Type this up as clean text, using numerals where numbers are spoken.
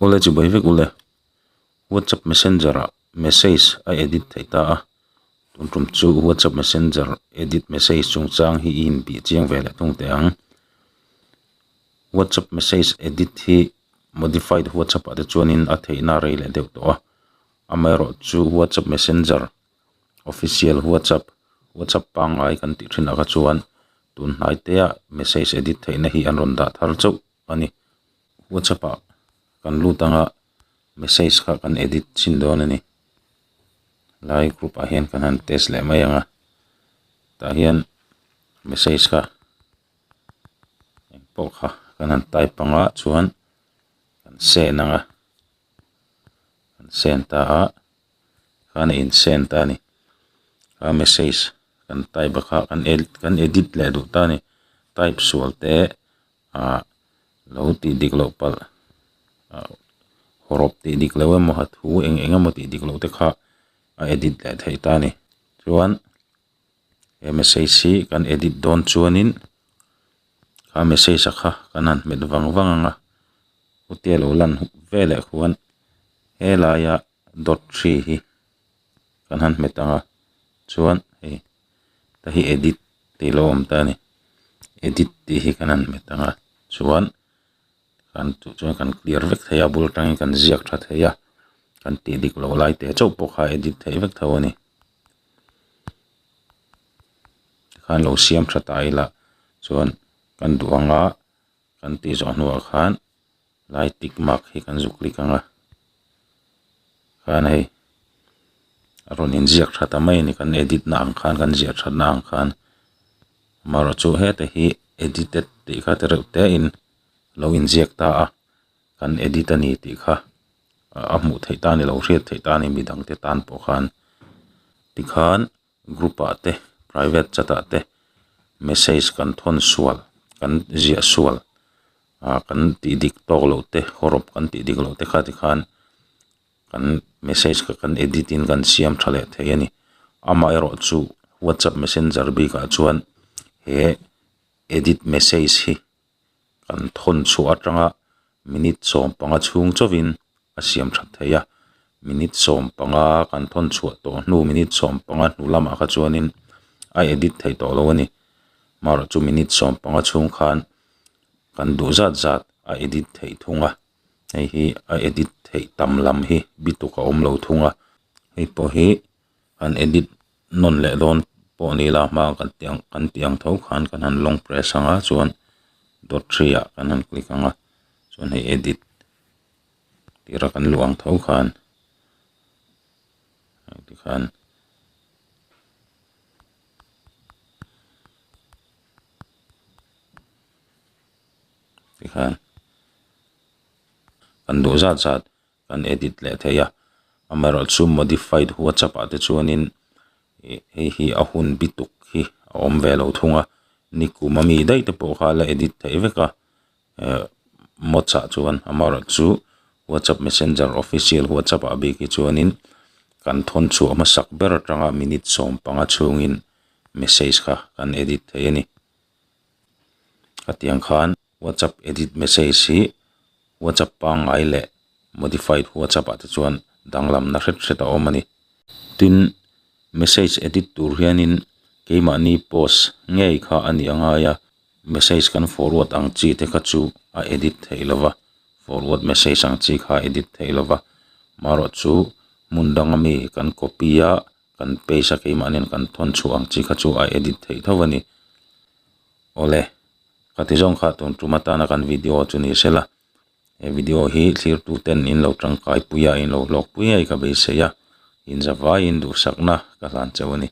Awle chibai vek ule. WhatsApp Messenger ah message a edit theih ta a, tun tum chu WhatsApp Messenger edit message chungchang hi i inbih chiang ve leh thung teh ang. WhatsApp message edit hi modified WhatsApp ah te chuanin a theihna a rei leh deuh tawh a, amaherawhchu WhatsApp Messenger official WhatsApp WhatsApp pangngai kan tih thinah kha chuan tun hnai te ah message edit theihna hi an rawn dah thar chauh a ni. WhatsApp ah kan lut anga message kha kan edit chin dawn a ni. Lai group ah hian kan han test leh mai ang a tah hian message kha engpawh kha kan han type anga chuan kan send ang a kan send ta a khan a in send ta a ni a message kan type a kha kan kan edit leh duh ta a ni type sual te ah lo tih dik loh palh ah hawrawp tih dik loh emaw ha thu eng eng emaw tih dik loh te kha a edit leh theih ta a ni chuan he message hi kan edit dawn chuanin kha message a kha kan han hmet vang vang ang a chutia lo lan veleh khuan helaia dot three hi kan han hmet ang a chuan hei ta hi edit tih lo awm ta a ni edit tih hi kan han hmet ang a chuan kan duh chuan kan clear vek thei a a bul atangin kan ziak tha thei a kan tih dik loh lai te chauh pawh kha edit theih vek tho a ni tikhan lo siam tha ta ila chuan kan duh ang a kan tih zawh hnuah khan lai tick mark hi kan zuk lik ang a khan hei a rawn inziak tha ta mai a ni kan edit na ang khan kan ziah that na ang khan amaherawhchu heta hi edited tih kha te reuh te in lo inziak ta a kan edit a ni tih kha a hmuh theih ta a ni lo hriat theih ta a ni midang te tan pawh khan tikhan group ah te private chat ah te message kan thawn sual kan ziah sual ah kan tih dik tawk loh te hawrawp kan tih dik loh te kha tikhan kan message kha kan edit in kan siam tha leh thei a ni amaherawh chu whatsapp messenger bik ah chuan he edit message hi kan thawn chhuah atanga minute 15 chhung chauhin a siam that thei a minute 15 kan thawn chhuah tawh hnu minute 15 hnu lamah kha chuanin a edit thei tawh lo a ni marawh chu minute 15 chhung khan kan duh zat zat a edit theih thung a hei hi a edit theih tam lam hi bituk a awm lo thung a hei pawh hi an edit nawn leh dawn pawh ni la hma kan tih ang kan tih ang tho khan kan han long press ang a chuan dot three ah kan han click ang a chuan hei edit tira kan luh ang tho khan tikhan tikhan kan duh zat zat kan edit leh thei a amaherawhchu modified whatsapp ah te chuanin ih hei hi a hun bi tuk hi a awm ve lo thung a nikum ami daih te pawh kha a la edit theih vek a eh mods ah chuan amaherawhchu whatsapp messenger official whatsapp ah bik hi chuanin kan thawn chhuah hmasak ber atanga minute 15 chhungin message kha kan edit thei a ni hetiang khan. WhatsApp edit message hi WhatsApp pangngai leh modified WhatsApp ah te chuan danglamna hret hret a awm a ni. Tin, message edit tur hianin keimahni post ngei kha a nih a ngai a, message kan forward ang chi te kha chu a edit theih lo va, forward message ang chi kha a edit theih lo va, marawh chu hmun danga mi kan copy a, kan paste a keimahnian kan thawn chhuah ang chi kha chu a edit theih tho a ni. Awle, ka ti zawng kha tun tum atana kan video chu ni sela, he video hi thlir tu ten in lo tangkai pui a, in lo hlawk pui ngei ka beisei a, in zavaiin duhsakna ka hlan cheu a ni.